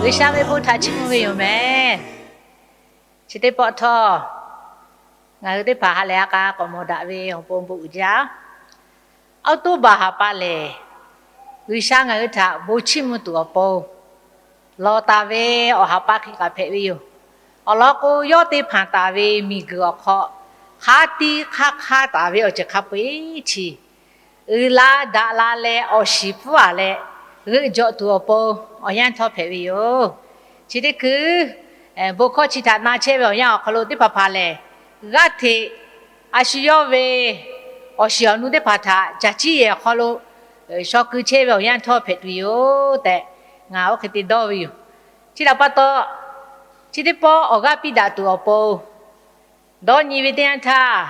G'uiˬsha ve bon htaꞈ chiˇ mvuh ve yoˬ mehˍ. Chi teˇ pawˆ htawˇ, ngaˬ hui teˇ hpaˍ ha lehˬ a k'a k'awꞈ mawˬ daꞈ ve awˬ pon bon uiˍ jaˇ. Aˉ toˉ baˬ ha pa lehˬ, G'uiˬsha ngaˬ hui htaꞈ bon chiˇ mvuh tuˬ awˬ pon lawˬ taˍ ve awˬ ha pa hk'e kaꞈ hpehꞈ ve yoˬ. Awˬ lawn k'o, yawˇ te hpanˍ taˍ ve miˬguiˬ awˬ hk'aw hk'a tiˇ hk'aˇ hk'aˇ taˍ ve awˬ ceuˬ hk'a peu-eˬ chi uiˍ la daꞈ la leh awˬ shiˍ pfuhˇ-a leh g'euꞈ jawꞈ tuˬ awˬ pon awˬ yanˇ htawˇ hpehꞈ ve yoˬ. Chi teˇ hkui bon hkawˇ chi htaꞈ na chehˇ ve awˬ yanˇ awˬ hk'aw lo teˇ hpaˍ hpaˍ lehˬ, g'aˇ hteꞈ a shu yawˇ ve awˬ shiˍ awˬ nu teˇ hpaˍ htaꞈ caˬ ciˇ yehˬ awˬ hk'aw lo shaw keu chehˇ ve awˬ yanˇ htawˇ hpehꞈ tuˬ yoˬ tehꞈ, ngaˬ oˇ hk'e te dawˇ ve yoˬ. Chi htaꞈ pa taw, chi teˇ pawˆ awˬ g'aˇ piˇ daꞈ tuˬ awˬ pon, dawˇ nyi ve teˇ yanˇ htaˇ,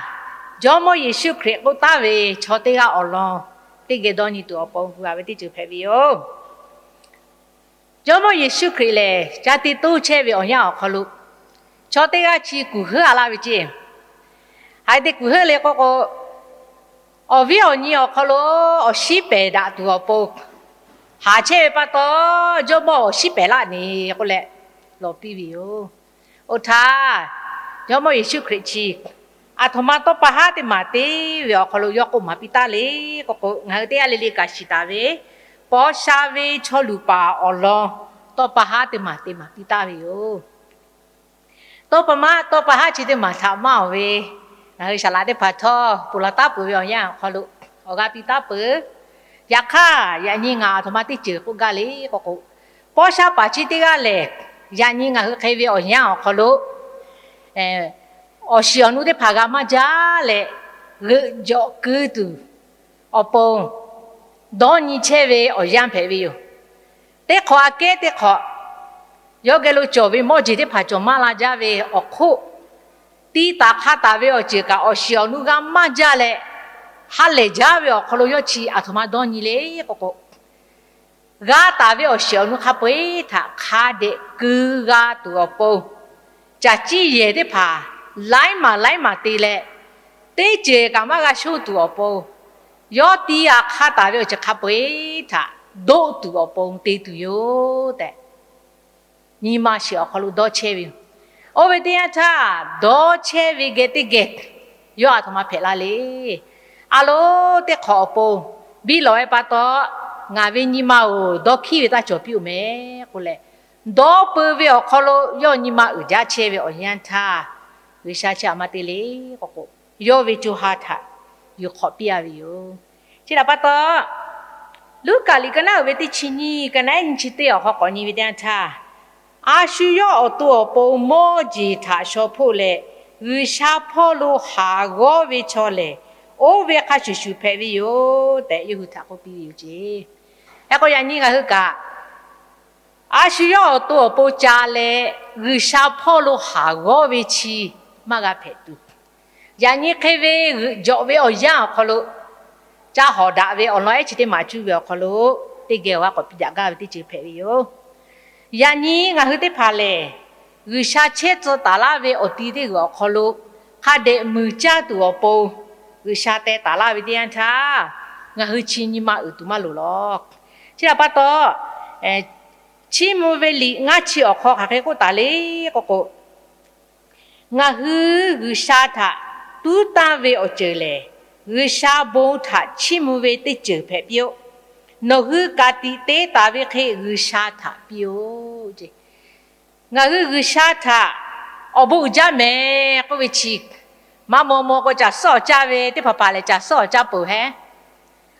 Jawˇmawˇ Yeˍsuˆ Hkriꞈ k'oˆ taˍ ve chaw teˇ g'aˇ awˬ lawn teˇ geh dawˇ nyi tuˬ awˬ pon gu-a ve teˇ ceuˬ hpehꞈ ve yoˬ. Jawˇmawˇ Yeˍsuˆ Hkriꞈ lehˬ, ca te toˇ chehˇ ve awˬ yanˇ awˬ hk'aw lo, chaw teˇ g'aˇ chi kuˬ heuˆ-a laˇ ve ceˇ. Haiˬ te kuˬ heuˆ le k'oˆ k'o, awˬ viˉ awˬ nyi awˬ hk'aw lo awˬ shiˉ pehˍ daꞈ tuˬ awˬ pon haˍ chehˇ ve pa taw, Jawˇmawˇ awˬ shiˉ pehˍ laˇ ne k'oˆ leh lawˬ piˇ ve yoˬ. Oˇ htaˇ, Jawˇmawˇ Yeˍsuˆ Hkriꞈ chi aˬ htoꞈ ma tawˇ pa haˉ teˇ maˬ te ve awˬ hk'aw lo yawˇ k'oˆ maˍ piˇ taˉ le k'oˆ k'o, ngaˬ hui teˇ g'aˇ le le kaꞈ shiˍ taˍ ve, paw sha ve chaw luˬ paˍ awˬ lawn tawˇ pa haˉ teˇ maˬ te maˍ piˇ taˉ ve yoˬ. Tawˇ pa maˇ tawˇ pa haˉ chi teˇ maˬ htaꞈ maˇ awˬ ve, ngaˬ hui saˍ laꞈ teˇ hpaˍ htawˇ ponˬ laˬ taˉ peuˬ ve awˬ yanˇ awˬ hk'aw lo awˬ g'aˇ piˇ taˉ peuˬ. Yaꞈ hk'aˇ, yaꞈ nyi ngaˬ aˬ htoꞈ ma teˇ ceuˬ k'oˆ gaˇ le k'oˆ k'o, paw sha paˍ chi teˇ g'aˇ lehˬ, yaꞈ nyi ngaˬ hui hk'e ve awˬ yanˇ awˬ hk'aw lo awˬ shiˍ awˬ nu teˇ hpaˍ g'a maˇ jaˇ leh, g'euꞈ jawꞈ keu tuˬ awˬ pon dawˇ nyi chehˇ ve awˬ yanˇ hpehꞈ ve yoˬ. Teˇ hk'awꞈ aꞈ kehˉ teˇ hk'awꞈ, yawˇ geh lo cawˬ ve mawˇ jeˬ teˇ hpaˍ cawˬ maˇ la jaˇ ve awˬ hk'oˆ, tiˇ taˍ hk'a taˍ ve awˬ ceuˬ kaꞈ awˬ shiˍ awˬ nu g'a maˇ jaˇ leh, ha lehˬ jaˇ ve awˬ hk'aw lo yawˇ chi aˬ htoꞈ ma dawˇ nyi le k'oˆ k'o, g'a taˍ ve awˬ shiˍ awˬ nu hk'a peu-eˬ htaꞈ hk'a dehꞈ keu g'a tuˬ awˬ pon, caˬ ciˇ yehˬ teˇ hpaˍ laiˉ maˬ laiˉ maˬ te leh, teˇ ceuˬ kaꞈ maˇ g'a shonˇ tuˬ awˬ pon, yawˇ tiˇ g'a hk'a taˍ ve awˬ ceuˬ hk'a peu-eˬ htaꞈ doˆ tuˬ awˬ pon te tuˬ yoˬ tehꞈ, nyi ma shiˍ awˬ hk'aw lo dawˇ chehˇ ve yoˬ. Oˇ ve teˇ yanˇ htaˇ, dawˇ chehˇ ve geh teˇ geh yawˇ aˬ htoꞈ ma hpehꞈ la le. A lo, teˇ hk'awꞈ awˬ pon biˇ lawˬ-e pa taw, ngaˬ ve nyi ma-oˬ, dawˇ hkiˉ ve taˇ cawˬ piˇ-oˬ mehˍ k'oˆ leh, dawˇ peu ve awˬ hk'aw lo yawˇ nyi ma uiˍ jaˇ chehˇ ve awˬ yanˇ htaˇ, G'uiˬsha chi aꞈ ma te le k'oˆ k'o, yawˇ ve co ha htaꞈ yuˬ hk'awꞈ piˇ-a ve yoˬ. Chi htaꞈ pa taw, Luˉkaꞈ liꞈ ka naˉ uiˍ ve teˇ chi nyiˇ, ka naˉ ehˉ nyiˇ chi teˇ awˬ hk'aw k'awꞈ nyi ve teˇ yanˇ htaˇ, a shu yawˇ awˬ to awˬ pon mawˇ jeˬ htaꞈ shaw hpoˆ leh, G'uiˬsha hpawˇ lo haˍ g'awˇ ve chaw lehˬ, oˇ ve hk'a shuˍ shuˍ hpehꞈ ve yoˬ tehꞈ, yawˇ hui htaꞈ k'oˆ piˇ ve yoˬ ceˇ. Hk'e k'o, yaꞈ nyi ngaˬ hui kaꞈ, a shu yawˇ awˬ to awˬ pon ca leh G'uiˬsha hpawˇ lo haˍ g'awˇ ve chi maˇ g'a hpehꞈ tuˬ, yaꞈ nyi hk'e ve g'euꞈ jawꞈ ve awˬ yanˇ awˬ hk'aw lo, ca hawˍ daꞈ ve awˬ lawn ehˉ chi teˇ maˬ cuˇ ve awˬ hk'aw lo, teˇ geh awˬ g'aˇ k'awꞈ piˇ daꞈ gaˇ ve teˇ ceuˬ hpehꞈ ve yoˬ. Yaꞈ nyi ngaˬ hui teˇ hpaˍ lehˬ, G'uiˬsha chehˇ tcuh taˍ laˇ ve awˬ ti teˇ g'uiˬ awˬ hk'aw lo hk'a dehꞈ muiˬ caˇ tuˬ awˬ pon, G'uiˬsha teh taˍ laˇ ve teˇ yanˇ htaˇ, ngaˬ hui chi nyi ma uiˍ tuˬ maˇ loˍ lawˬ. Chi htaꞈ pa taw, chiˇ mvuh ve liꞈ ngaˇ chi awˬ hk'aw hk'aˬ hk'e k'oˆ taˍ le k'oˆ k'o, ngaˬ hui G'uiˬsha htaꞈ tuˉ tanˇ ve awˬ ceuˬ lehˬ, G'uiˬsha bon htaꞈ chiˇ mvuh ve teˇ ceuˬ hpehꞈ piˇ-oˆ. Nawˬ hui ka tiꞈ te taˍ ve hk'e G'uiˬsha htaꞈ piˇ-oˆ. Ngaˬ hui G'uiˬsha htaꞈ awˬ bon uiˍ jaˇ mehˍ k'oˆ ve chi, maˇ maw maw k'o caˬ suhˉ awˬ caˇ ve teˇ hpaˍ hpaˍ lehˬ, caˬ suhˉ awˬ caˇ peuˬ hehˉ.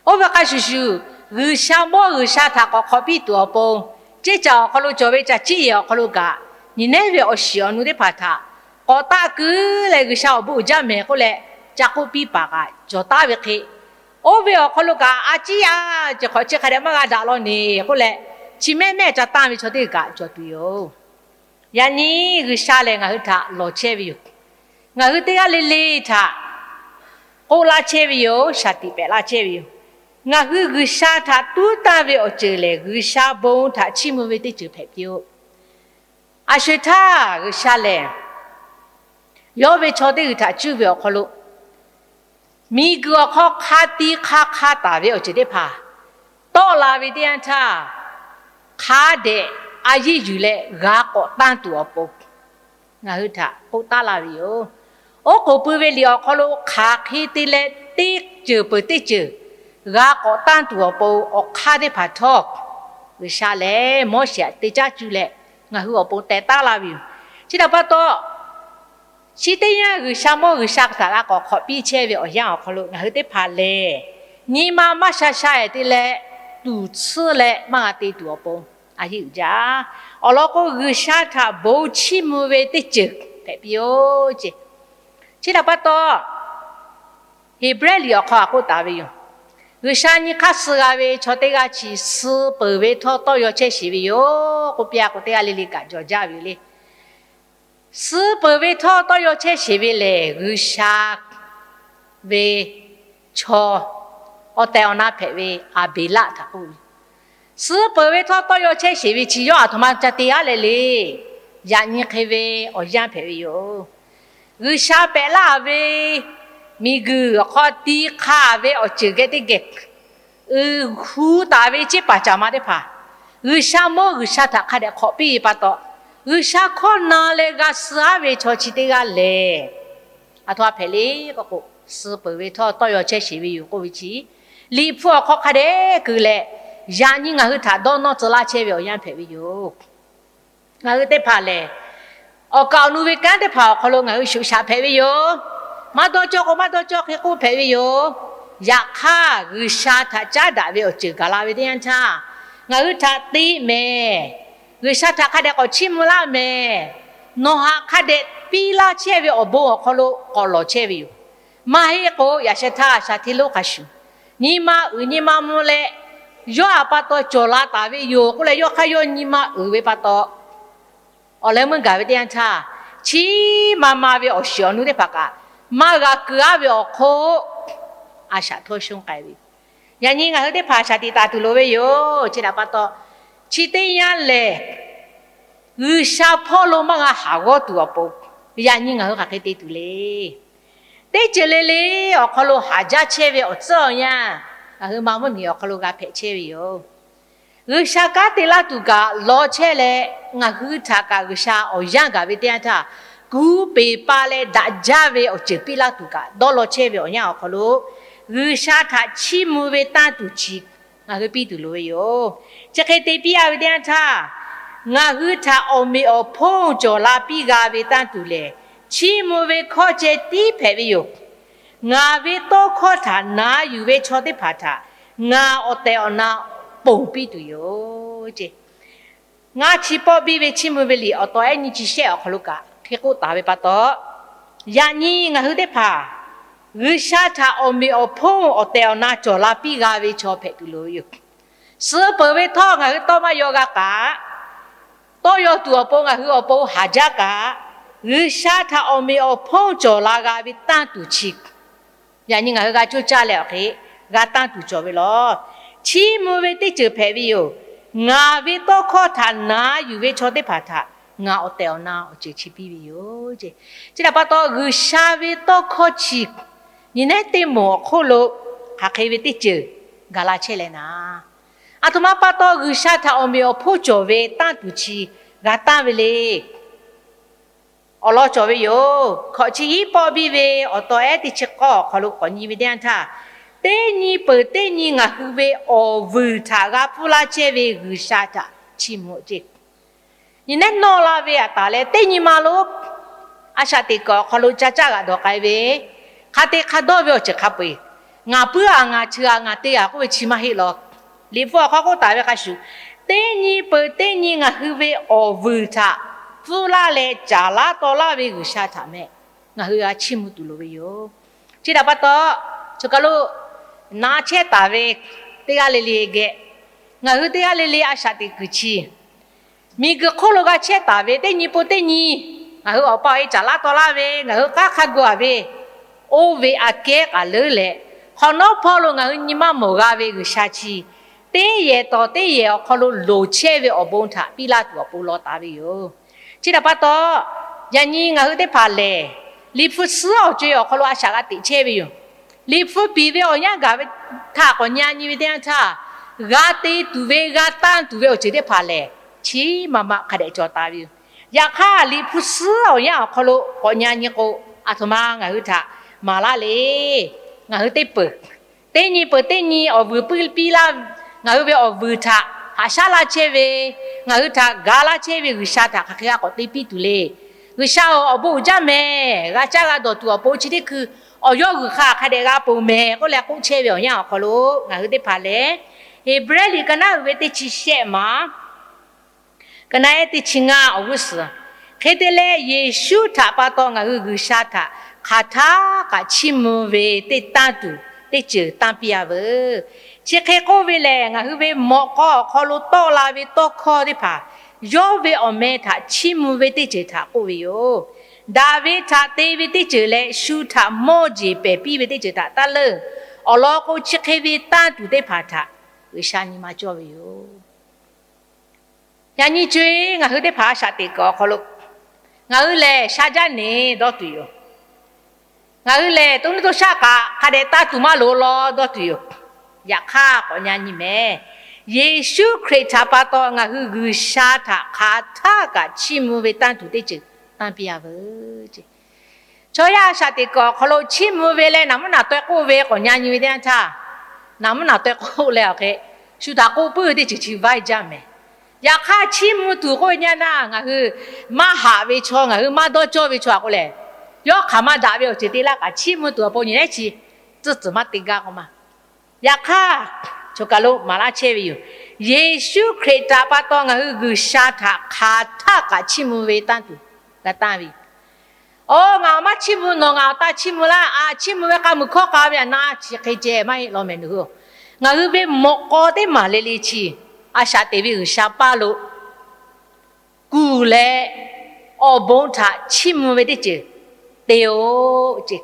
Oˇ ve hk'a shuˍ shuˍ, G'uiˬsha mawˇ G'uiˬsha htaꞈ k'awꞈ hk'awꞈ piˇ tuˬ awˬ pon, ceˇ caˬ awˬ hk'aw lo cawˬ ve caˬ ciˇ yehˬ awˬ hk'aw lo kaꞈ, nyi nehˉ ve awˬ shiˍ awˬ nu teˇ hpaˍ htaꞈ k'awꞈ taˆ keu leh, G'uiˬsha awˬ bon uiˍ jaˇ mehˍ k'oˆ leh ca k'oˆ piˇ paˍ kaꞈ cawˬ taˍ ve hk'e, oˇ ve awˬ hk'aw lo kaꞈ a ciˉ a ceuˬ hk'awꞈ chi hk'a dehꞈ maˇ g'a daꞈ law ne k'oˆ leh, chi mehˉ mehˉ ca tanˇ ve chaw teˇ g'uiˬ kaꞈ cawˬ tuˬ yoˬ. Yaꞈ nyi G'uiˬsha lehˬ ngaˬ hui htaꞈ lawˬ chehˇ ve yoˬ. Ngaˬ hui teˇ g'aˇ le le htaꞈ k'oˆ laˇ chehˇ ve yoˬ. Shaˍ tiꞈ pehꞈ laˇ chehˇ ve yoˬ. Ngaˬ hui G'uiˬsha htaꞈ tuˉ tanˇ ve awˬ ceuˬ lehˬ, G'uiˬsha bon htaꞈ chiˇ mvuh ve teˇ ceuˬ hpehꞈ piˇ-oˆ. A sho-eˬ htaˇ G'uiˬsha lehˬ, yawˇ ve chaw teˇ g'uiˬ htaꞈ cuˇ ve awˬ hk'aw lo, miˬguiˬ awˬ hk'aw hk'a ti hk'a hk'a taˍ ve awˬ ceuˬ teˇ hpaˍ tawˆ la ve teˇ yanˇ htaˇ, hk'a dehꞈ a yeˇ yuˬ leh g'a k'awꞈ tanˇ tuˬ awˬ pon ngaˬ hui htaꞈ k'oˆ taˉ laˇ ve yoˬ. Oˉ k'oˍ pui ve liꞈ awˬ hk'aw lo hk'aˬ hk'e te leh teˇ ceuˬ peuˬ teˇ ceuˬ g'a k'awꞈ tanˇ tuˬ awˬ pon awˬ hk'aˇ teˇ hpaˍ htawˇ, G'uiˬsha lehˬ Moˉseˍ htaꞈ te caˉ cuˇ leh ngaˬ hui awˬ pon teh taˉ laˇ ve yoˬ. Chi htaꞈ pa taw, chi teˇ yanˇ G'uiˬsha mawˇ G'uiˬsha htaꞈ g'a k'awꞈ hk'awꞈ piˇ chehˇ ve awˬ yanˇ awˬ hk'aw lo ngaˬ hui teˇ hpaˍ lehˬ, nyi ma maˇ sha sha-ehˍ te leh tuˍ tsuhˇ leh maˇ g'a te tuˬ awˬ pon a yeˇ uiˍ jaˇ. Awˬ lawn k'o, G'uiˬsha htaꞈ bon chiˇ mvuh ve teˇ ceuˬ hpehꞈ piˇ-oˆ ce. Chi htaꞈ pa taw, Heˍbrehˇ liꞈ awˬ hk'aw a k'oˆ taˍ ve yoˬ. G'uiˬsha nyi hk'aˇ suh g'a ve chaw teˇ g'aˇ chi suh peuˬ ve htawˇ tawˇ yaw chehˇ sheˍ ve yoˬ k'oˆ piˇ-a k'o, teˇ g'aˇ le le kaꞈ jawˬ jaˇ ve yoˬ le. Suh peuˬ ve htawˇ tawˇ yaw chehˇ sheˍ ve lehˬ, G'uiˬsha ve chaw awˬ tehˬ awˬ na hpehꞈ ve Aˍbeˍlaˆ htaꞈ k'oˆ ve. Suh peuˬ ve htawˇ tawˇ yaw chehˇ sheˍ ve chi yawˇ aˬ htoꞈ ma ca te-a leh le. Yaꞈ nyi hk'e ve awˬ yanˇ hpehꞈ ve yoˬ. G'uiˬsha pehꞈ laˇ ve miˬguiˬ awˬ hk'aw ti hk'a ve awˬ ceuˬ geh teˇ geh uiˍ hu taˍ ve ceˇ paˍ caˍ ma teˇ hpaˍ, G'uiˬsha mawˇ G'uiˬsha htaꞈ hk'a dehꞈ hk'awꞈ piˇ ve pa taw, G'uiˬsha hkawˇ na leh g'a suh-a ve chaw chi teˇ g'aˇ lehˬ, aˬ htoꞈ ma hpehꞈ le k'oˆ k'o, suh peuˬ ve htawˇ tawˇ yaw chehˇ sheˍ ve yoˬ k'oˆ ve chi, Liꞈ hpu awˬ hk'aw hk'a dehꞈ keu leh, yaꞈ nyi ngaˬ hui htaꞈ dawˇ nawˇ tcuh laˇ chehˇ ve awˬ yanˇ hpehꞈ ve yoˬ. Ngaˬ hui teˇ hpaˍ lehˬ, awˬ kaˍ awˬ nu ve kanˉ teˇ hpaˍ awˬ hk'aw lo ngaˬ hui shoꞈ shaꞈ hpehꞈ ve yoˬ. Maˇ dawˇ cawˇ k'o, maˇ dawˇ cawˇ hk'e k'oˆ hpehꞈ ve yoˬ. Yaꞈ hk'aˇ, G'uiˬsha htaꞈ caˉ daꞈ ve awˬ ceuˬ gaˬ la ve teˇ yanˇ htaˇ, ngaˬ hui htaꞈ te mehˍ. G'uiˬsha htaꞈ hk'a dehꞈ k'awꞈ chiˇ mvuh laˇ mehˍ. Nawˬ haꞈ hk'a dehꞈ piˇ laˇ chehˇ ve awˬ bon awˬ hk'aw lo k'awꞈ lawˬ chehˇ ve yoˬ. Maˇ heˆ k'o, yaꞈ sheh htaˇ a shaˍ hteˇ lonˉ hk'a shuˍ, nyi ma uiˍ nyi ma mvuh leh, yawˇ a pa taw cawˬ la taˍ ve yoˬ k'oˆ leh, yawˇ hk'aˇ yawˇ nyi ma uiˍ ve pa taw, awˬ leh meuˇ gaˬ ve teˇ yanˇ htaˇ, chiˇ ma ma ve awˬ shiˍ awˬ nu teˇ hpaˍ kaꞈ maˇ g'a keu-a ve awˬ hk'oˆ, a shaꞈ htawˇ shonˇ k'ai ve yoˬ. Yaꞈ nyi ngaˬ hui teˇ hpaˍ shaˍ tiꞈ taˍ tuˬ loˍ ve yoˬ. Chi htaꞈ pa taw, chi teˇ yanˇ lehˬ, G'uiˬsha hpawˇ lo maˇ g'a haˍ g'awˇ tuˬ awˬ pon, yaꞈ nyi ngaˬ hui hk'aˬ hk'e te tuˬ le. Teˇ ceuˬ le le awˬ hk'aw lo haˍ jaˇ chehˇ ve awˬ tcuhˉ awˬ yanˇ, ngaˬ hui ma mvuhˇmiˬ awˬ hk'aw lo g'a hpehꞈ chehˇ ve yoˬ. G'uiˬsha kanˉ te laˇ tuˬ kaꞈ law chehˇ leh, ngaˬ hui htaꞈ kaꞈ G'uiˬsha awˬ yanˇ gaˬ ve teˇ yanˇ htaˇ, kuˬ peˍ pa leh daꞈ jaˇ ve awˬ ceuˬ piˇ laˇ tuˬ kaꞈ dawˇ law chehˇ ve awˬ yanˇ awˬ hk'aw lo, G'uiˬsha htaꞈ chiˇ mvuh ve tanˇ tuˬ chi ngaˬ hui piˇ tuˬ loˍ ve yoˬ. Chi hk'e te piˇ-a ve teˇ yanˇ htaˇ, ngaˬ hui htaꞈ awˬ meꞈ awˬ hponˇ cawˬ la piˇ g'a ve tanˇ tuˬ lehˬ, chiˇ mvuh ve hkawˇ ceh tiˉ hpehꞈ ve yoˬ. Ngaˬ ve tawˇ hkawˇ htaꞈ na yuˬ ve chaw teˇ hpaˍ htaꞈ ngaˬ awˬ tehˬ awˬ na ponˬ piˇ tuˬ yoˬ ce. Ngaˇ chi pawˆ biˇ ve Chiˇ mvuh ve liꞈ awˬ taw ehˉ nyi chi shehˆ awˬ hk'aw lo kaꞈ hk'e k'oˆ taˍ ve pa taw, yaꞈ nyi ngaˬ hui teˇ hpaˍ G'uiˬsha htaꞈ awˬ meꞈ awˬ hponˇ awˬ tehˬ awˬ na cawˬ la piˇ g'a ve chaw hpehꞈ tuˬ loˍ ve yoˬ. Suh peuˬ ve htawˇ ngaˬ hui tawˇ maˇ yaw g'a kaꞈ, tawˇ yaw tuˬ awˬ pon ngaˬ hui awˬ pon haˍ jaˇ kaꞈ, G'uiˬsha htaꞈ awˬ meꞈ awˬ hponˇ cawˬ la g'a ve tanˇ tuˬ chi, yaꞈ nyi ngaˬ hui g'a coˇ caˇ leh awˬ hk'e g'a tanˇ tuˬ cawˬ ve lawˬ. Chiˇ mvuh ve teˇ ceuˬ hpehꞈ ve yoˬ. Ngaˬ ve tawˇ hkawˇ htaꞈ na yuˬ ve chaw teˇ hpaˍ htaꞈ ngaˬ awˬ tehˬ awˬ na awˬ ceuˬ chi piˇ ve yoˬ ce. Chi htaꞈ pa taw, G'uiˬsha ve tawˇ hkawˇ chi nyi nehˉ teˇ moˍ awˬ hk'oˆ lo hk'aˬ hk'e ve teˇ ceuˬ gaˬ la chehˇ leh naˍ, aˬ htoꞈ ma pa taw G'uiˬsha htaꞈ awˬ meꞈ awˬ hponˇ cawˬ ve tanˇ tuˬ chi g'a tanˇ ve le. Awˬ lawn cawˬ ve yoˬ. Hkawꞈ chi hiˉ pawˆ biˇ ve awˬ taw ehˉ teˇ chi k'awˇ awˬ hk'aw lo k'awꞈ nyi ve teˇ yanˇ htaˇ, teˇ nyi peuˬ teˇ nyi ngaˬ hui ve awˬ vuiˬ htaꞈ g'a pfuhˇ laˇ chehˇ ve G'uiˬsha htaꞈ chiˇ mvuh ce. Nyi nehˉ nawˇ la ve aꞈ taˍ leh teˇ nyi ma lo a shaꞈ teꞈ kuiˬ awˬ hk'aw lo ca caˇ g'aꞈ dawˬ k'ai ve, hk'a te hk'a dawˇ ve awˬ ceuˬ hk'a peu-eˬ, ngaˬ puiˉ-a ngaˬ cheu-a ngaˬ te-a k'oˆ ve chi maˇ heˆ law. Liꞈ hpu awˬ hk'aw k'oˆ taˍ ve hk'a shuˍ, teˇ nyi peuˬ teˇ nyi ngaˬ hui ve awˬ vuiˬ htaꞈ pfuhˇ laˇ leh caˍ laˇ taw laˇ ve G'uiˬsha htaꞈ meh ngaˬ hui g'a chiˇ mvuh tuˬ loˍ ve yoˬ. Chi htaꞈ pa taw, choˬ kaˬ lo na chehˇ taˍ ve teˇ g'aˇ le le geh, ngaˬ hui teˇ g'aˇ le le a shaꞈ teꞈ kuiˬ chi miˬguiˬ hk'oˆ lo g'a chehˇ taˍ ve teˇ nyi pon teˇ nyi, ngaˬ hui awˬ pa awˬ e caˍ laˇ taw laˇ ve, ngaˬ hui k'aˉ hk'a gu-a ve, oˇ ve aꞈ kehˉ k'aꞈ leuˉ leh, hk'awꞈ nawˉ hpawˇ lo ngaˬ hui nyi ma mawˬ g'a ve G'uiˬsha chi, teˇ yehˬ tawˍ teˇ yehˬ awˬ hk'aw lo loˍ chehˇ ve awˬ bon htaꞈ piˇ laˇ tuˬ awˬ pon law taˍ ve yoˬ. Chi htaꞈ pa taw, yaꞈ nyi ngaˬ hui teˇ hpaˍ lehˬ, Liꞈ hpu suhˉ awˬ co-e awˬ hk'aw lo a shaꞈ g'a teꞈ chehˇ ve yoˬ. Liꞈ hpu piˍ ve awˬ yanˇ gaˬ ve htaꞈ k'awꞈ nyi nyi ve teˇ yanˇ htaˇ, g'a te tuˬ ve g'a tanˇ tuˬ ve awˬ ceuˬ teˇ hpaˍ lehˬ, chi ma ma hk'a dehꞈ cawˬ taˍ ve yoˬ. Yaꞈ hk'aˇ, Liꞈ hpu suhˉ awˬ yanˇ awˬ hk'aw lo k'awꞈ nyi k'o, a htoꞈ ma ngaˬ hui htaꞈ maˍ laˇ le. Ngaˬ hui teˇ peuˬ, teˇ nyi peuˬ teˇ nyi awˬ vuiˬ puiˉ piˇ laˇ, ngaˬ hui ve awˬ vuiˬ htaꞈ haꞈ shaˉ laˇ chehˇ ve, ngaˬ hui htaꞈ gaˬ laˇ chehˇ ve G'uiˬsha htaꞈ hk'aˬ hk'e g'a k'awꞈ te piˇ tuˬ le. G'uiˬsha-oˬ, awˬ bon uiˍ jaˇ mehˍ. G'a caˇ g'a dawˬ tuˬ awˬ pon chi teˇ hkui awˬ yawˇ g'uiˬ hk'a hk'a dehꞈ g'a ponˬ mehˍ k'oˆ leh k'oˆ chehˇ ve awˬ yanˇ awˬ hk'aw lo, ngaˬ hui teˇ hpaˍ lehˬ, Heˍbrehˇ liꞈ ka naˉ uiˍ ve teˇ chi shehˆ maˬ, ka naˉ ehˉ teˇ chi ngaˇ awˬ g'uˇ suhˍ, hk'e te leh Yeˍsuˆ htaꞈ pa taw ngaˬ hui G'uiˬsha htaꞈ hk'aˬ htaˆ kaꞈ chiˇ mvuh ve teˇ tanˇ tuˬ teˇ ceuˬ tanˇ piˇ-a veuˬ. Chi hk'e k'oˆ ve lehˬ, ngaˬ hui ve mawꞈ k'aw awˬ hk'aw lo tawˆ la ve tawˇ hkawˇ teˇ hpaˍ yawˇ ve awˬ meh htaꞈ chiˇ mvuh ve teˇ ceuˬ htaꞈ k'oˆ ve yoˬ. Daꞈ ve htaꞈ te ve teˇ ceuˬ leh shu htaꞈ mawˇ jeˬ pehˬ piˇ ve teˇ ceuˬ htaꞈ taˇ leunˇ. Awˬ lawn k'o, chi hk'e ve tanˇ tuˬ teˇ hpaˍ htaꞈ G'uiˬsha nyi ma cawˇ ve yoˬ. Yaꞈ nyi co-e ngaˬ hui teˇ hpaˍ a shaꞈ teꞈ kuiˬ awˬ hk'aw lo, ngaˬ hui lehˬ sha jaˇ neˍ dawˇ tuˬ yoˬ. Ngaˬ hui lehˬ to nuˇ to shaˆ kaꞈ hk'a dehꞈ taˇ tuˬ maˇ loˍ law dawˇ tuˬ yoˬ. Yaꞈ hk'aˇ k'awꞈ nyi nyi mehˍ. Yeˍsuˆ Hkriꞈ htaꞈ pa taw ngaˬ hui G'uiˬsha htaꞈ hk'aˬ htaˆ kaꞈ chiˇ mvuh ve tanˇ tuˬ teˇ ceuˬ tanˇ piˇ-a veuˬ. Chaw yaˇ a shaꞈ teꞈ kuiˬ awˬ hk'aw lo chiˇ mvuh ve leh naˍ mvuhˇ naˍ taweh k'oˆ ve k'awꞈ nyi nyi ve teˇ yanˇ htaˇ, naˍ mvuhˇ naˍ taweh k'oˆ leh awˬ hk'e shu htaꞈ k'oˆ puiˉ ve teˇ ceuˬ chi vaiˇ jaˇ mehˍ. Yaꞈ hk'aˇ, chiˇ mvuh tuˬ k'oˆ ve nyaˇ naˇ, ngaˬ hui maˇ haꞈ ve chaw, ngaˬ hui maˇ dawˇ cawˇ ve chaw a k'o lehˬ, yawˇ hk'aˬ ma daꞈ ve awˬ ceuˬ te laˇ kaꞈ chiˇ mvuh tuˬ awˬ pon nyi lehˉ chi tcuhˇ tcuhˬ maˇ te gaˇ k'o ma. Yaꞈ hk'aˇ, choˬ kaˬ lo maˍ laˇ chehˇ ve yoˬ. Yeˍsuˆ Hkriꞈ htaꞈ pa taw ngaˬ hui G'uiˬsha htaꞈ hk'aˬ htaˆ kaꞈ chiˇ mvuh ve tanˇ tuˬ g'a tanˇ ve yoˬ. Oˬ, ngaˬ awˬ maˇ chiˇ mvuh, nawˬ ngaˬ awˬ taˇ chiˇ mvuh laˇ. A, chiˇ mvuh ve k'a muiˬ hkawˇ k'a ve a na chi hk'e ceh maˇ heˆ law mehˍ. Ngaˬ hui ve mawꞈ k'aw teˇ maˬ le le chi a shaꞈ teꞈ ve G'uiˬsha paˇ lo kuˬ leh awˬ bon htaꞈ chiˇ mvuh ve teˇ ceuˬ te-o ce.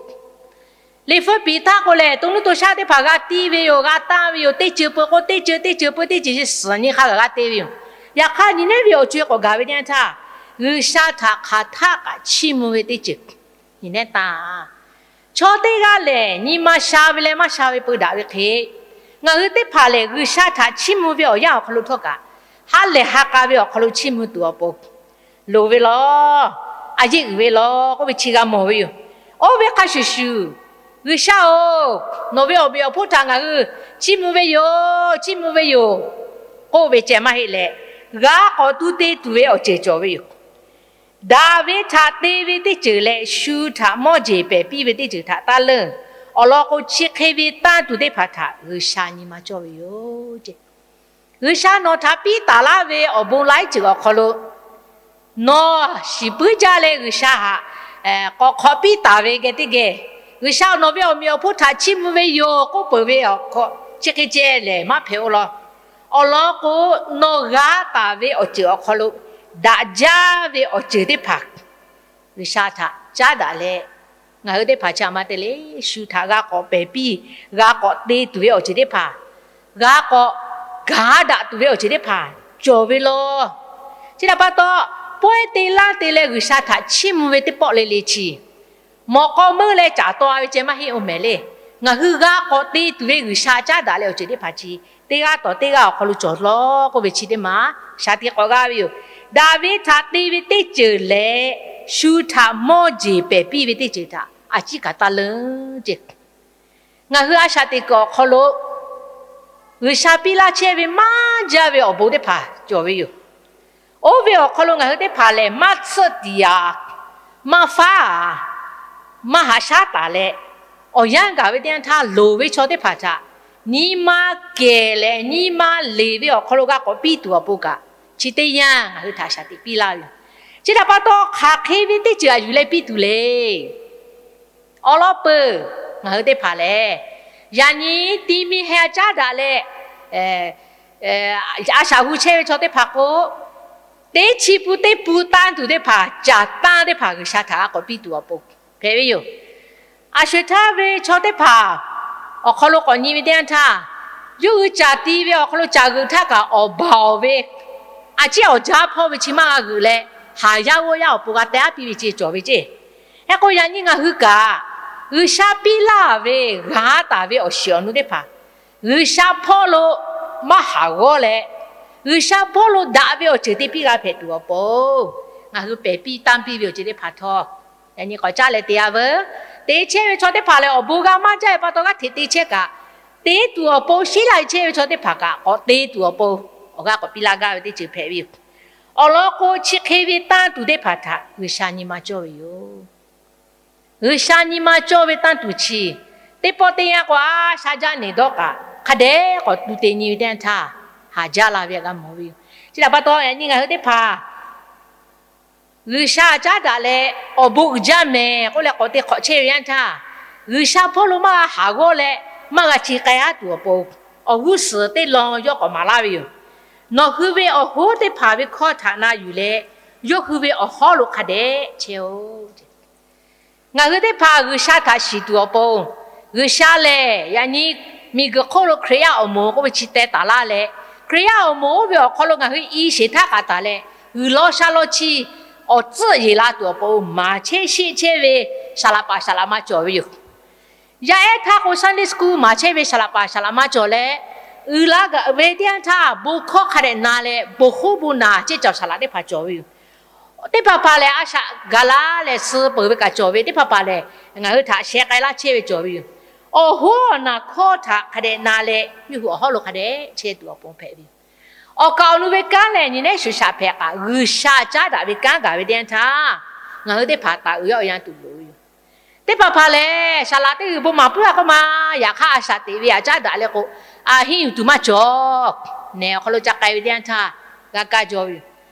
Liꞈ hpu piˍ htaˇ k'o lehˬ, to nuˇ to shaˆ teˇ hpaˍ g'a tiˇ ve yoˬ, g'a tanˇ ve yoˬ. Teˇ ceuˬ peuˬ k'o teˇ ceuˬ, teˇ ceuˬ peuˬ teˇ ceuˬ, suhˍ nyi hk'a gaˬ g'a te ve yoˬ. Yaꞈ hk'aˇ, nyi nehˉ ve awˬ co-e k'awꞈ gaˬ ve teˇ yanˇ htaˇ, G'uiˬsha htaꞈ hk'aˬ htaˆ kaꞈ chiˇ mvuh ve teˇ ceuˬ nyi nehˉ tanˇ. Chaw teˇ g'aˇ lehˬ, nyi ma sha ve leh maˇ sha ve peu daꞈ ve hk'e, ngaˬ hui teˇ hpaˍ lehˬ G'uiˬsha htaꞈ chiˇ mvuh ve awˬ yanˇ awˬ hk'aw lo htawˇ kaꞈ, ha lehˬ ha k'a ve awˬ hk'aw lo chiˇ mvuh tuˬ awˬ pon loˍ ve law, a yeˆ uiˍ ve law k'oˆ ve chi g'a mawˬ ve yoˬ. Oˇ ve hk'a shuˍ shuˍ, G'uiˬsha-oˬ, nawˬ ve awˬ meꞈ awˬ hponˇ htaꞈ ngaˬ hui chiˇ mvuh ve yoˬ, chiˇ mvuh ve yoˬ k'oˆ ve ceh maˇ heˆ leh, g'a k'awꞈ tu te tuˬ ve awˬ ceuˬ cawˬ ve yoˬ. Daꞈ ve htaꞈ te ve teˇ ceuˬ leh shu htaꞈ mawˇ jeˬ pehˬ piˇ ve teˇ ceuˬ htaꞈ taˇ leunˇ. Awˬ lawn k'o, chi hk'e ve tanˇ tuˬ teˇ hpaˍ htaꞈ G'uiˬsha nyi ma cawˇ ve yoˬ ce. G'uiˬsha nawˬ htaꞈ piˇ taˍ laˇ ve awˬ bon laiˉ ceuˬ awˬ hk'aw lo nawˬ shiˍ puiˉ jaˇ leh G'uiˬsha htaꞈ k'awꞈ hk'awꞈ piˇ taˍ ve geh teˇ geh, G'uiˬsha nawˬ ve awˬ meꞈ awˬ hponˇ htaꞈ chiˇ mvuh ve yoˬ k'oˆ peuˬ ve awˬ hk'aw, chi hk'e ceh lehˬ maˇ hpehꞈ-o law. Awˬ lawn k'o, nawˬ g'a taˍ ve awˬ ceuˬ awˬ hk'aw lo daꞈ jaˇ ve awˬ ceuˬ teˇ hpaˍ G'uiˬsha htaꞈ caˉ daꞈ leh, ngaˬ hui teˇ hpaˍ chi a ma te le, shu htaꞈ g'a k'awꞈ pehˬ piˇ, g'a k'awꞈ te tuˬ ve awˬ ceuˬ teˇ hpaˍ, g'a k'awꞈ gaˬ daꞈ tuˬ ve awˬ ceuˬ teˇ hpaˍ cawˬ ve law. Chi htaꞈ pa taw, pawehˇ te laˇ te leh G'uiˬsha htaꞈ chiˇ mvuh ve teˇ pawˆ le le chi mawꞈ k'aw meuˇ leh caˍ taw ve ceh maˇ heˆ-o mehˍ le. Ngaˬ hui g'a k'awꞈ te tuˬ ve G'uiˬsha caˉ daꞈ leh awˬ ceuˬ teˇ hpaˍ chi teˇ g'aˇ tawˍ teˇ g'aˇ awˬ hk'aw lo cawˬ law k'oˆ ve chi teˇ maˬ shaˍ tiꞈ k'awꞈ g'a ve yoˬ. Daꞈ ve htaꞈ te ve teˇ ceuˬ leh shu htaꞈ mawˇ jeˬ pehˬ piˇ ve teˇ ceuˬ htaꞈ a ciˉ kaꞈ taˇ leunˇ ce. Ngaˬ hui a shaꞈ teꞈ kuiˬ awˬ hk'aw lo G'uiˬsha piˇ laˇ chehˇ ve maˇ jaˇ ve awˬ bon teˇ hpaˍ cawˬ ve yoˬ. Oˇ ve awˬ hk'aw lo ngaˬ hui teˇ hpaˍ lehˬ, maˇ tsuhˆ tiˍ-a, maˇ faˉ-a, maˇ haꞈ shaˉ taˍ leh, awˬ yanˇ gaˬ ve teˇ yanˇ htaˇ loˍ ve chaw teˇ hpaˍ htaꞈ nyi ma kehˬ leh nyi ma leˬ ve awˬ hk'aw lo g'a k'awꞈ piˇ tuˬ awˬ pon kaꞈ, chi teˇ yanˇ ngaˬ hui htaꞈ shaˍ tiꞈ piˇ laˇ ve yoˬ. Chi htaꞈ pa taw, hk'aˬ hk'e ve teˇ ceuˬ a yuˬ leh piˇ tuˬ le. Awˬ lawn peuˬ, ngaˬ hui teˇ hpaˍ lehˬ, yaꞈ nyi ti mi heh a caˉ daꞈ leh, a shaꞈ hu chehˇ ve chaw teˇ hpaˍ k'o, teˇ chi pun teˇ pun tanˇ tuˬ teˇ hpaˍ, caˍ tanˇ teˇ hpaˍ G'uiˬsha htaꞈ g'a k'awꞈ piˇ tuˬ awˬ pon hpehꞈ ve yoˬ. A sho-eˬ htaˇ ve chaw teˇ hpaˍ awˬ hk'aw lo k'awꞈ nyi ve teˇ yanˇ htaˇ, yawˇ hui caˍ ti ve awˬ hk'aw lo caˍ g'euꞈ htaˇ kaꞈ awˬ baˬ awˬ ve, a ciˉ awˬ jaˇ hpawˇ ve chi maˇ g'a g'euꞈ leh, haˍ yaˇ g'awˇ yaˇ awˬ pon g'a teh aˉ piˇ ve ce cawˬ ve ceˇ. Hk'e k'o, yaꞈ nyi ngaˬ hui kaꞈ G'uiˬsha piˇ laˇ ve g'a taˍ ve awˬ shiˍ awˬ nu teˇ hpaˍ G'uiˬsha hpawˇ lo maˇ haˍ g'awˇ leh, G'uiˬsha hpawˇ lo daꞈ ve awˬ ceuˬ te piˇ g'a hpehꞈ tuˬ awˬ pon, ngaˬ hui pehˬ piˇ tanˇ piˇ ve awˬ ceuˬ teˇ hpaˍ htawˇ, yaꞈ nyi k'awꞈ caˇ leh te-a veuˬ. Te chehˇ ve chaw teˇ hpaˍ lehˬ, awˬ bon g'a maˇ jaˇ ve pa taw g'aˇ hteꞈ te chehˇ kaꞈ, te tuˬ awˬ pon sheˉ lai chehˇ ve chaw teˇ hpaˍ kaꞈ k'awꞈ te tuˬ awˬ pon awˬ g'aˇ k'awꞈ piˇ laˇ gaˇ ve teˇ ceuˬ hpehꞈ ve yoˬ. Awˬ lawn k'o, chi hk'e ve tanˇ tuˬ teˇ hpaˍ htaꞈ G'uiˬsha nyi ma cawˇ ve yoˬ. G'uiˬsha nyi ma cawˇ ve tanˇ tuˬ chi teˇ pawˆ teˇ yanˇ k'o, a sha jaˇ neˬ dawˇ kaꞈ, hk'a dehꞈ k'awꞈ tu te nyi ve teˇ yanˇ htaˇ, haˍ jaˇ la ve htaꞈ g'a mawˬ ve yoˬ. Chi htaꞈ pa taw, yaꞈ nyi ngaˬ hui teˇ hpaˍ G'uiˬsha caˉ daꞈ leh awˬ bon uiˍ jaˇ mehˍ k'oˆ leh k'awꞈ te hk'awꞈ chehˇ ve yanˇ htaˇ, G'uiˬsha hpawˇ lo maˇ g'a haˍ g'awˇ leh maˇ g'a ci k'ai-a tuˬ awˬ pon, awˬ g'uˇ suhˍ teˇ lawn yawˇ k'awꞈ maˍ laˇ ve yoˬ. Nawˬ hui ve awˬ hoˉ teˇ hpaˍ ve hkawˇ htaꞈ na yuˬ leh, yawˇ hui ve awˬ hawˉ lo hk'a dehꞈ chehˇ-oˆ. Ngaˬ hui teˇ hpaˍ G'uiˬsha htaꞈ shiˍ tuˬ awˬ pon, G'uiˬsha lehˬ yaꞈ nyi miˬguiˬ hk'oˆ lo Hkriꞈ yaˇ awˬ moˍ k'oˆ ve chi teh taˍ laˇ leh, Hkriꞈ yaˇ awˬ moˍ oˇ ve awˬ hk'aw lo ngaˬ hui i sheˍ htaˇ k'a taˍ leh, g'uiˬ law sha law chi awˬ tcuhˆ yeˬ la tuˬ awˬ pon maˍ chehˇ sheˆ chehˇ ve saˍ laꞈ paˍ saˍ laꞈ ma cawˬ ve yoˬ. Yaˇ ehˉ htaˇ k'o Sunday school maˍ chehˇ ve saˍ laꞈ paˍ saˍ laꞈ ma cawˬ leh, uiˍ la gaꞈ ve teˇ yanˇ htaˇ bon hkawˇ hk'a dehꞈ na leh bon hk'oˉ bon naˬ ceˇ cawˬ saˍ laꞈ teˇ hpaˍ cawˬ ve yoˬ. Teˇ hpaˍ hpaˍ lehˬ, a shaꞈ gaˬ la leh suh peuˬ ve kaꞈ cawˬ ve, teˇ hpaˍ hpaˍ lehˬ, ngaˬ hui htaꞈ sheh k'ai laˇ chehˇ ve cawˬ ve yoˬ. Awˬ hoˉ awˬ naˬ hkawˇ htaꞈ hk'a dehꞈ na leh, yawˇ hui awˬ hawˉ lo hk'a dehꞈ chehˇ tuˬ awˬ pon hpehꞈ ve yoˬ. Awˬ kaˍ awˬ nu ve kanˉ lehˬ, nyi nehˉ shuˍ shaꞈ hpehꞈ kaꞈ, G'uiˬsha caˉ daꞈ ve kanˉ gaˬ ve teˇ yanˇ htaˇ, ngaˬ hui teˇ hpaˍ taˍ uiˍ yaˇ uiˍ yan tuˬ loˍ ve yoˬ. Teˇ hpaˍ hpaˍ lehˬ, saˍ laꞈ teˇ g'uiˬ bon maˍ puiˉ a k'oˆ ma, yaꞈ hk'aˇ a shaꞈ teꞈ ve htaꞈ caˉ daꞈ leh k'o, a henˇ yuˬ tuˬ maˇ cawˬ. Nehˬ awˬ hk'aw lo ca k'ai ve teˇ yanˇ htaˇ g'a kaˇ jaw ve yoˬ.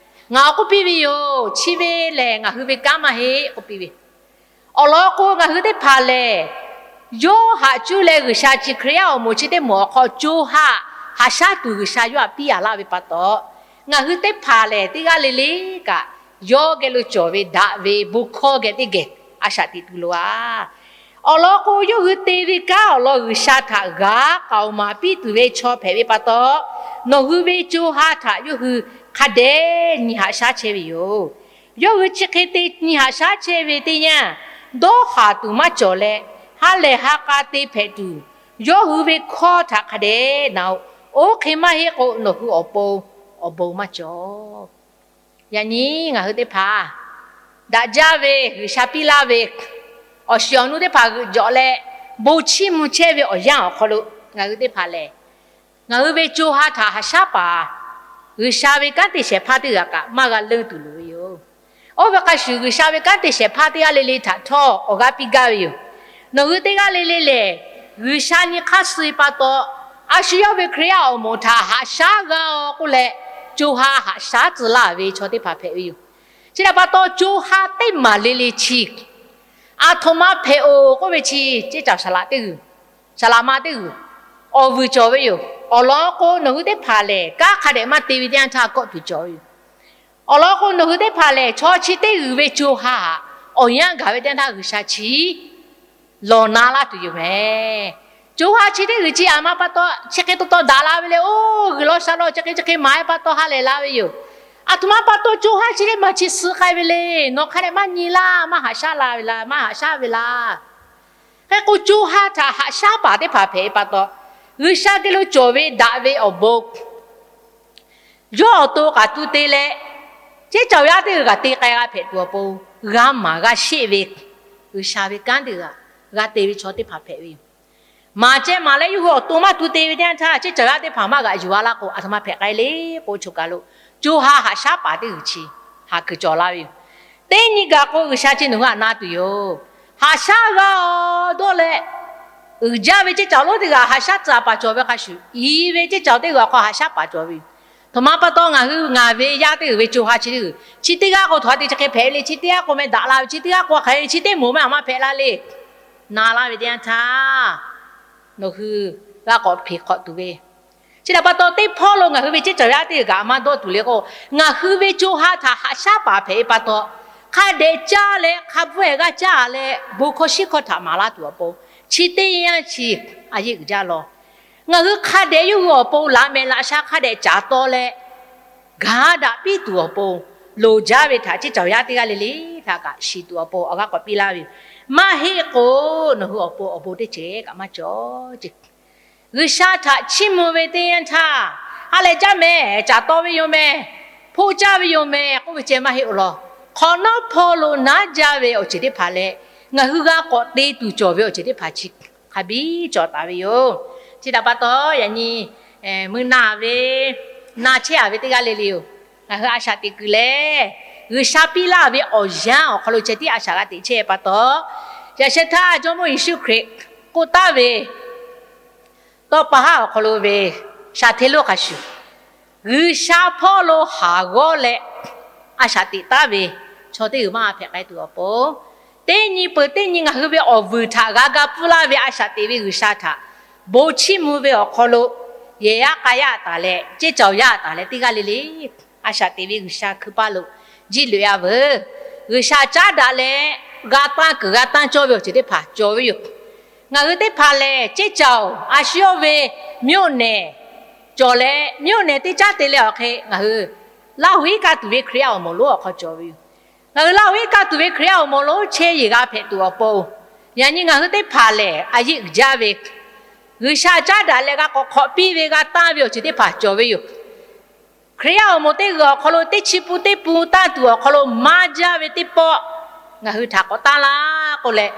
Ngaˬ awˬ k'oˆ piˇ ve yoˬ. Chi ve lehˬ, ngaˬ hui ve kanˉ maˇ heˆ k'oˆ piˇ ve. Awˬ lawn k'o, ngaˬ hui teˇ hpaˍ lehˬ, yawˇ haꞈ cuˇ leh G'uiˬsha chi Hkriꞈ yaˇ awˬ moˍ chi teˇ moˍ awˬ hk'aw co ha haꞈ shaˉ tuˬ G'uiˬsha yawˇ htaꞈ piˇ a laˇ ve pa taw, ngaˬ hui teˇ hpaˍ lehˬ, teˇ g'aˇ le le kaꞈ yawˇ geh lo cawˬ ve daꞈ ve bon hkawˇ geh teˇ geh a shaꞈ teꞈ tuˬ loˍ a. Awˬ lawn k'o, yawˇ hui te ve kanˉ awˬ lawn G'uiˬsha htaꞈ g'a k'aoˍ maˍ piˇ tuˬ ve chaw hpehꞈ ve pa taw, nawˬ hui ve co ha htaꞈ yawˇ hui hk'a dehꞈ nyi haꞈ shaˉ chehˇ ve yoˬ. Yawˇ hui chi hk'e te nyi haꞈ shaˉ chehˇ ve teˇ yanˇ, dawˇ haˍ tuˬ maˇ cawˬ leh, ha lehˬ ha k'a te hpehꞈ tuˬ, yawˇ hui ve hkawˇ htaꞈ hk'a dehꞈ na-o. Oˇ hk'e maˇ heˆ k'o, nawˬ hui awˬ pon awˬ bon maˇ cawˬ. Yaꞈ nyi ngaˬ hui teˇ hpaˍ daꞈ jaˇ ve G'uiˬsha piˇ laˇ ve awˬ shiˍ awˬ nu teˇ hpaˍ g'euꞈ jawꞈ leh, bon chiˇ mvuh chehˇ ve awˬ yanˇ awˬ hk'aw lo, ngaˬ hui teˇ hpaˍ lehˬ, ngaˬ hui ve co ha htaꞈ haꞈ shaˉ paˍ G'uiˬsha ve kanˉ te shehˍ hpaˇ teˇ g'aˇ kaꞈ maˇ g'a leunˇ tuˬ loˍ ve yoˬ. Oˇ ve hk'a shuˍ, G'uiˬsha ve kanˉ te shehˍ hpaˇ teˇ g'aˇ le le htaꞈ htawˇ awˬ g'aˇ piˇ gaˇ ve yoˬ. Nawˬ hui teˇ g'aˇ le le lehˬ, G'uiˬsha nyi hk'aˇ suh ve pa taw, a shu yawˇ ve Hkriꞈ yaˇ awˬ moˍ htaꞈ haꞈ shaˉ g'a-o k'oˆ leh, co ha haꞈ shaˉ tcuh laˇ ve chaw teˇ hpaˍ hpehꞈ ve yoˬ. Chi htaꞈ pa taw, co ha teˇ maˬ le le chi aˬ htoꞈ ma hpehꞈ-oˬ k'oˆ ve chi, ceˇ caˬ saˍ laꞈ teˇ g'uiˬ, saˍ laꞈ ma teˇ g'uiˬ awˬ vuiˬ cawˬ ve yoˬ. Awˬ lawn k'o, nawˬ hui teˇ hpaˍ lehˬ, kanˉ hk'a dehꞈ maˇ te ve teˇ yanˇ htaˇ kawˆ tuˬ cawˬ ve yoˬ. Awˬ lawn k'o, nawˬ hui teˇ hpaˍ lehˬ, chaw chi teˇ g'uiˬ ve co ha htaꞈ awˬ yanˇ gaˬ ve teˇ yanˇ htaˇ G'uiˬsha chi lawˬ na laˇ tuˬ yoˬ mehˍ. Co ha chi teˇ g'uiˬ chi aˬ ma pa taw chi hk'e taw taw daꞈ la ve le. Oˇ, g'uiˬ law sha law chi hk'e chi hk'e maˍ ve pa taw ha lehˬ la ve yoˬ. Aˬ htoꞈ ma pa taw co ha chi teˇ maˬ chi suh k'ai ve le. Nawˬ hk'a dehꞈ maˇ nyi laˇ, maˇ haꞈ shaˉ la ve laˇ, maˇ haꞈ shaˉ ve laˇ. Hk'e k'o, co ha htaꞈ haꞈ shaˉ paˍ teˇ hpaˍ hpehꞈ ve pa taw, G'uiˬsha geh lo cawˬ ve daꞈ ve awˬ bon yawˇ awˬ to k'aꞈ tu te leh, ceˇ caˬ yaˇ teˇ g'uiˬ kaꞈ te k'ai g'a hpehꞈ tuˬ awˬ pon, g'a maˍ g'a sheˆ ve G'uiˬsha ve kanˉ teˇ g'aˇ g'a te ve chaw teˇ hpaˍ hpehꞈ ve yoˬ. Maˍ ceh maˍ leh yawˇ hui awˬ to maˇ tu te ve teˇ yanˇ htaˇ, ceˇ caˬ yaˇ teˇ hpaˍ maˇ g'aꞈ yuˬ a laˇ k'o, aˬ htoꞈ ma hpehꞈ k'ai le k'o, choˬ kaˬ lo co ha haꞈ shaˉ paˍ teˇ g'uiˬ chi haꞈ kuiˬ cawˬ la ve yoˬ. Teˇ nyi gaˬ k'o, G'uiˬsha chi nawˬ hui htaꞈ na tuˬ yoˬ. Haꞈ shaˉ g'a-o dawˇ leh, uiˍ jaˇ ve ceˇ caˬ lonˉ teˇ g'aˇ haꞈ shaˉ tcuh paˍ cawˬ ve hk'a shuˍ, iˍ ve ceˇ caˬ teˇ g'aˇ awˬ hk'aw haꞈ shaˉ paˍ cawˬ ve yoˬ. Htoꞈ ma pa taw, ngaˬ hui ngaˬ ve yaˇ teˇ g'uiˬ ve co ha chi teˇ g'uiˬ chi teˇ g'aˇ k'o, htoꞈ ha te chi hk'e hpehꞈ ve le, chi teˇ g'aˇ k'o meh daꞈ la ve, chi teˇ g'aˇ k'o hk'aˬ hk'e chi teˇ moˍ meh aˬ ma hpehꞈ la le, na laˇ ve teˇ yanˇ htaˇ, nawˬ hui g'a k'awꞈ hpeꞈ hk'awꞈ tuˬ ve. Chi htaꞈ pa taw, teˇ hpawˇ lo ngaˬ hui ve ceˇ caˬ yaˇ teˇ g'aˇ kaꞈ maˇ dawˇ tuˬ le k'o, ngaˬ hui ve co ha htaꞈ haꞈ shaˉ paˍ hpehꞈ ve pa taw, hk'a dehꞈ caˇ leh hk'a bvuhˆ-ehˍ g'aˇ caˇ leh bon hkawˇ shiˉ hkawˇ htaꞈ maˍ laˇ tuˬ awˬ pon, chi teˇ yanˇ chi a yeˇ uiˍ jaˇ law. Ngaˬ hui hk'a dehꞈ yawˇ hui awˬ pon laꞈ mehˍ laꞈ sha hk'a dehꞈ caˍ taw leh, gaˇ daꞈ piˇ tuˬ awˬ pon loˍ jaˇ ve htaꞈ ceˇ caˬ yaˇ teˇ g'aˇ le le htaꞈ kaꞈ shiˍ tuˬ awˬ pon awˬ g'aˇ k'awꞈ piˇ laˇ ve yoˬ. Maˇ heˆ k'o, nawˬ hui awˬ pon awˬ bon teˇ ceuˬ kaꞈ maˇ cawˬ ceˇ. G'uiˬsha htaꞈ chiˇ mvuh ve teˇ yanˇ htaˇ, ha lehˬ jaˇ mehˍ, caˍ taw ve yoˬ mehˍ, hpoˆ caˇ ve yoˬ mehˍ k'oˆ ve ceh maˇ heˆ-oˬ law. Hk'awꞈ nawˉ hpawˇ lo naˉ jaˇ ve awˬ ceuˬ teˇ hpaˍ leh, ngaˬ hui g'a k'awꞈ te tuˬ cawˬ ve awˬ ceuˬ teˇ hpaˍ chi hk'a biˇ cawˬ taˍ ve yoˬ. Chi htaꞈ pa taw, yaꞈ nyi mui na ve, na chehˇ-a ve teˇ g'aˇ le le yoˬ. Ngaˬ hui a shaꞈ teꞈ kuiˬ lehˬ, G'uiˬsha piˇ laˇ ve awˬ yanˇ awˬ hk'aw lo ceh tiˉ a shaꞈ g'a teꞈ chehˇ pa taw, yaꞈ sheh htaˇ Jawˇmawˇ Yeˍsuˆ Hkriꞈ k'oˆ taˍ ve, tawˇ pa haˉ awˬ hk'aw lo ve shaˍ hteˇ lonˉ hk'a shuˍ, G'uiˬsha hpawˇ lo haˍ g'awˇ leh a shaꞈ teꞈ taˉ ve chaw teˇ g'uiˬ maˇ g'a hpehꞈ k'ai tuˬ awˬ pon, teˇ nyi peuˬ teˇ nyi ngaˬ hui ve awˬ vuiˬ htaꞈ g'a ga pfuhˇ laˇ ve a shaꞈ teꞈ ve G'uiˬsha htaꞈ bon chiˇ mvuh ve awˬ hk'aw lo yehˬ yaˇ k'a yaˇ taˍ leh, ceˇ caoˬ yaˇ taˍ leh, teˇ g'aˇ le le a shaꞈ teꞈ ve G'uiˬsha hkui paˇ lo jiˇ loꞈ-a veuˬ. G'uiˬsha caˉ daꞈ leh g'a tanˇ kuiˬ g'a tanˇ cawˇ ve awˬ ceuˬ teˇ hpaˍ cawˬ ve yoˬ. Ngaˬ hui teˇ hpaˍ lehˬ, ceˇ caoˬ a shu yawˇ ve မြို့နယ် cawˬ leh, မြို့နယ် teˇ caˉ te leh awˬ hk'e ngaˬ hui Laˇ huˍ iˉ kaˆ tuˬ ve Hkriꞈ yaˇ awˬ moˍ lonˉ awˬ hk'aw cawˬ ve yoˬ. Ngaˬ hui Laˇ huˍ iˉ kaˆ tuˬ ve Hkriꞈ yaˇ awˬ moˍ lonˉ chehˇ yeˬ g'a hpehꞈ tuˬ awˬ pon, yaꞈ nyi ngaˬ hui teˇ hpaˍ lehˬ, a yeˆ uiˍ jaˇ ve G'uiˬsha caˉ daꞈ leh g'a k'awꞈ hk'awꞈ piˇ ve g'a tanˇ ve awˬ ceuˬ teˇ hpaˍ cawˬ ve yoˬ. Hkriꞈ yaˇ awˬ moˍ teˇ g'uiˬ awˬ hk'aw lo teˇ chi pun teˇ pun tanˇ tuˬ awˬ hk'aw lo maˇ jaˇ ve teˇ pawˆ ngaˬ hui htaꞈ k'awꞈ tanˇ laˇ k'oˆ leh,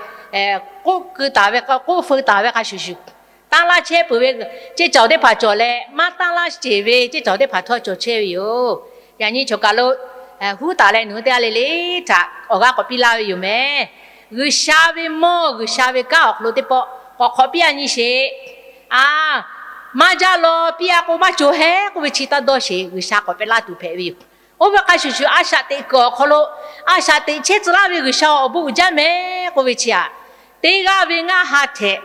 k'oˆ keu taˍ ve, k'oˆ feu taˍ ve hk'a shuˍ shuˍ, tanˇ laˇ chehˇ peuˬ ve ceˇ caoˬ teˇ hpaˍ cawˬ leh, maˇ tanˇ laˇ ceˬ ve ceˇ caoˬ teˇ hpaˍ htawˇ cawˬ chehˇ ve yoˬ. Yaꞈ nyi choˬ kaˬ lo huˉ taˍ leh nawˬ hui teˇ g'aˇ le le htaꞈ awˬ g'aˇ k'awꞈ piˇ laˇ ve yoˬ mehˍ. G'uiˬsha ve mawˇ, G'uiˬsha ve kanˉ awˬ hk'aw lo teˇ pawˆ k'awꞈ hk'awꞈ piˇ-a nyi sheˍ. A, maˇ jaˇ law piˇ-a k'o maˇ cawˬ hehˉ k'oˆ ve chi taˇ dawˇ sheˍ. G'uiˬsha k'awꞈ pehꞈ laˇ tuˬ hpehꞈ ve yoˬ. Oˇ ve hk'a shuˍ shuˍ, a shaꞈ teꞈ kuiˬ awˬ hk'aw lo a shaꞈ teꞈ chehˇ tcuh laˇ ve G'uiˬsha awˬ bon uiˍ jaˇ mehˍ k'oˆ ve chi aꞈ, teˇ g'aˇ ve ngaˇ ha htehꞈ,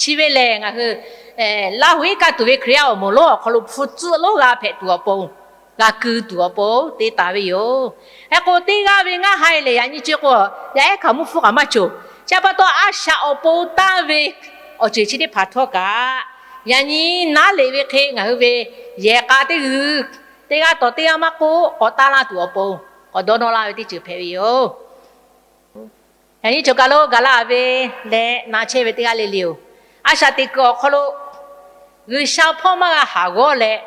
chi ve lehˬ ngaˬ hui Laˇ huˍ iˉ kaˆ tuˬ ve Hkriꞈ yaˇ awˬ moˍ lonˉ awˬ hk'aw lo hpu tcuhˆ lonˉ g'a hpehꞈ tuˬ awˬ pon, g'a keu tuˬ awˬ pon te taˍ ve yoˬ. Hk'e k'o, teˇ g'aˇ ve ngaˇ ha lehˬ, yaꞈ nyi chi k'o, yaˇ ehˉ hkaoˍmonˇ hpfuhˇ kaꞈ maˇ cawˬ. Chi pa taw, a shaꞈ awˬ pon tanˇ ve awˬ ceuˬ chi teˇ hpaˍ htawˇ kaꞈ, yaꞈ nyi naˉ leꞈ ve hk'e ngaˬ hui ve yehˬ k'a teˇ g'uiˬ, teˇ g'aˇ tawˍ teˇ g'aˇ maˇ k'oˆ, k'awꞈ tanˇ laˇ tuˬ awˬ pon k'awꞈ dawˇ nawˇ laˇ ve teˇ ceuˬ hpehꞈ ve yoˬ. Yaꞈ nyi choˬ kaˬ lo gaˬ la ve leh na chehˇ ve teˇ g'aˇ le le-oˬ, a shaꞈ teꞈ kuiˬ awˬ hk'aw lo G'uiˬsha hpawˇ maˇ g'a haˍ g'awˇ leh,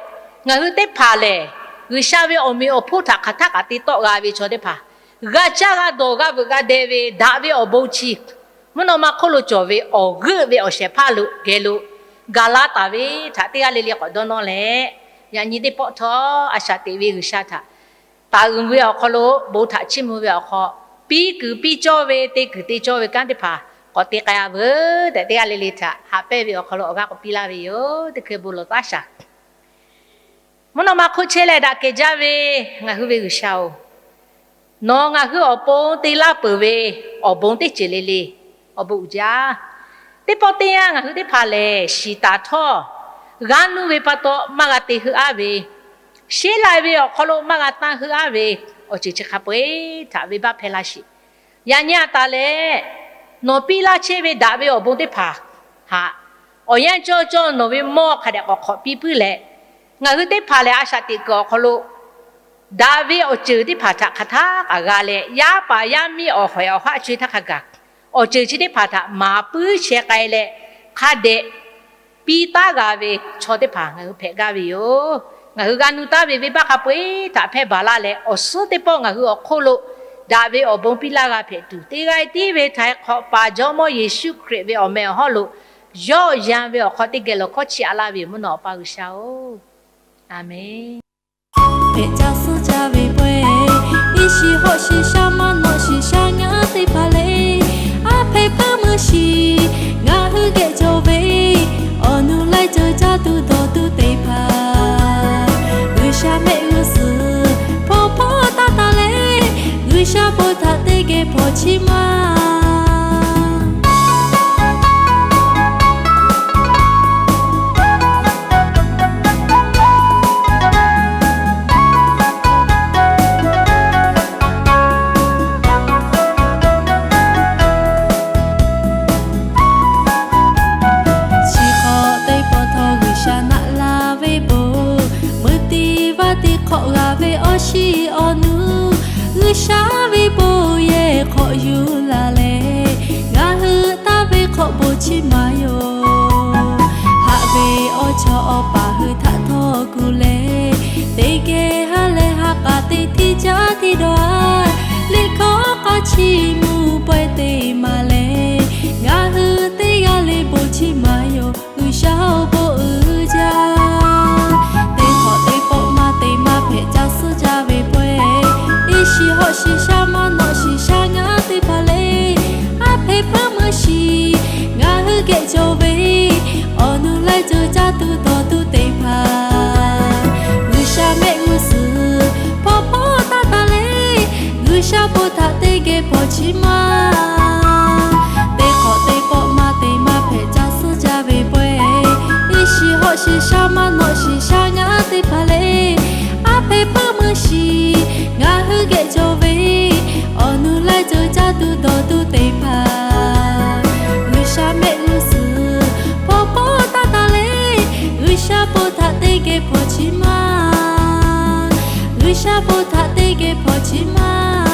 ngaˬ hui teˇ hpaˍ lehˬ, G'uiˬsha ve awˬ meꞈ awˬ hponˇ htaꞈ hk'aˬ htaˇ kaꞈ te tawˆ g'a ve chaw teˇ hpaˍ, g'a caˇ g'a dawˬ g'a veuꞈ g'a deh ve daꞈ ve awˬ bon chi mvuhˇ naw ma hk'oˆ lo cawˬ ve awˬ g'euˆ ve awˬ shehˍ hpaˇ lo geh lo gaˬ la taˍ ve htaꞈ teˇ g'aˇ le le k'awꞈ dawˇ nawˇ leh, yaꞈ nyi teˇ pawˆ htawˇ a shaꞈ teꞈ ve G'uiˬsha htaꞈ taˍ uiˍ ve awˬ hk'aw lo bon htaꞈ chiˇ mvuh ve awˬ hk'aw, piˇ kuiˬ piˇ cawˇ ve, te kuiˬ te cawˇ ve kanˉ teˇ hpaˍ k'awꞈ te k'ai-a veuˬ tehꞈ, teˇ g'aˇ le le htaꞈ haꞈ pehnˇ ve awˬ hk'aw lo awˬ g'aˇ k'awꞈ piˇ laˇ ve yoˬ. Teˇ hkui bon lawˬ taˉ shaˍ. Mvuhˇ naw ma hk'oˆ chehˇ leh daꞈ kehˬ jaˇ ve ngaˬ hui ve G'uiˬsha-oˬ, nawˬ ngaˬ hui awˬ pon te laˇ peuˬ ve awˬ bon teˇ ceuˬ le le awˬ bon uiˍ jaˇ. Teˇ pawˆ teˇ yanˇ ngaˬ hui teˇ hpaˍ lehˬ, shiˍ taˍ htawˇ g'aˇ nuˇ ve pa taw maˇ g'a te heuˆ aˉ ve, sheˉ lai ve awˬ hk'aw lo maˇ g'a tanˇ heuˆ aˉ ve awˬ ceuˬ chi hk'a peu-eˬ htaꞈ venˇbaˆ hpehˇ laˇ sheˍ. Yaꞈ nyi a taˍ leh, nawˬ piˇ laˇ chehˇ ve daꞈ ve awˬ bon teˇ hpaˍ htaꞈ awˬ yanˇ cawˇ cawˇ nawˬ ve mawˇ hk'a dehꞈ k'awꞈ hk'awꞈ piˇ puiˉ leh, ngaˬ hui teˇ hpaˍ lehˬ a shaꞈ teꞈ kuiˬ awˬ hk'aw lo daꞈ ve awˬ ceuˬ teˇ hpaˍ htaꞈ hk'aˬ htaˇ k'aꞈ g'a leh, yaˇ paˍ yaˇ miˇ awˬ hawehꞈ awˬ haˆ co-e htaˇ hk'a gaˬ awˬ ceuˬ chi teˇ hpaˍ htaꞈ maˍ puiˉ sheh k'ai leh, hk'a dehꞈ piˇ taˉ g'a ve chaw teˇ hpaˍ ngaˬ hui hpehꞈ gaˇ ve yoˬ. Ngaˬ hui g'a nuˇ taˉ ve venˇbaˆ hk'a peu-eˬ htaꞈ hpehˇ baˬ laˇ leh, awˬ suhˉ teˇ pawˆ ngaˬ hui awˬ hk'oˆ lo daꞈ ve awˬ bon piˇ laˇ g'a hpehꞈ tuˬ, teˇ g'aˇ tiˉ ve htaꞈ hk'awꞈ paˍ Jawˇmawˇ Yeˍsuˆ Hkriꞈ ve awˬ meh awˬ hawˉ lo yawˆ yan ve awˬ hk'aw teˇ geh lawˬ hkawˇ chiˇ aꞈ laˇ ve yoˬ. Mvuhˇ naw awˬ pa G'uiˬsha-oˬ, Aˍmenˍ. Hpehꞈ ca suhˉ ca ve pawehˇ, iˉ shiˍ hawˆ shiˍ shaˉ maˇ nawˆ shiˍ shaˉ ngaˇ teˇ hpaˍ le. Aˉ hpehꞈ hpaˇ meuˇ shiˍ, ngaˬ hui geh cawˬ ve awˬ nu laiˉ ceuˬ caˇ tuˬ dawˬ tuˬ teˇ hpaˍ, G'uiˬsha mehˆ g'uˇ suhˍ hpawˇ hpawˇ taˇ taˍ leh, G'uiˬsha bon htaꞈ teˇ geh hpawnˬ chiˇ maˇ Chi hk'awꞈ teˇ pawˆ htawˇ G'uiˬsha naˆ la ve bon, meuˇ tiˉ vaˇ tiˉ hk'awꞈ g'a ve awˬ shiˍ awˬ nu, G'uiˬsha ve bon yehˬ hk'awꞈ yuˬ la leh, ngaˬ hui taˇ ve hk'awꞈ bon chiˇ maˇ yoˬ. Haꞈ ve awˬ chawˇ awˬ paˍ hui htaꞈ htawˇ kuˬ le. Yaꞈ hk'aˇ hteˇ dawˇ a, liꞈ hkawˇ k'a chiˇ mvuh pawehˇ teˇ maˬ lehˬ, ngaˬ hui teˇ g'aˇ le bon chiˇ maˍ yoˬ. G'uiˬsha-oˬ, bon uiˍ jaˇ. Teˇ hk'awꞈ teˇ pawˆ maˇ te maˇ hpehꞈ ca suhˉ jaˇ ve pawehˇ, iˉ shiˍ hawˆ shiˍ shaˉ maˇ nawꞈ shiˍ shaˉ ngaˬ teˇ hpaˍ le. Aˉ hpeꞈ hpeuˇ meuˇ shiˍ ngaˬ hui geh cawˬ ve, awˬ nu laiˉ ceuˬ caˇ tuˬ dawˬ tuˬ teˇ hpaˍ, G'uiˬsha mehˆ g'uˇ suhˍ hpawˇ hpawˇ taˇ taˇ le. G'uiˬsha bon htaꞈ teˇ geh hpawnˬ chiˇ maˇ. Teˇ hk'awꞈ teˇ pawˆ maˇ te maˇ hpehꞈ ca suhˉ jaˇ ve pawehˇ, iˉ shiˍ hawˆ shiˍ shaˉ maˇ nawꞈ shiˍ shaˉ ngaˬ teˇ hpaˍ le. Aˉ hpeꞈ hpeuˇ meuˇ shiˍ ngaˬ hui geh cawˬ ve, awˬ nu laiˉ ceuˬ caˇ tuˬ dawˬ tuˬ teˇ hpaˍ, G'uiˬsha mehˆ g'uˇ suhˍ hpawˇ hpawˇ taˇ taˇ le. G'uiˬsha bon htaꞈ teˇ geh hpawnˬ chiˇ maˇ. G'uiˬsha bon htaꞈ teˇ geh hpawnˬ chiˇ maˇ.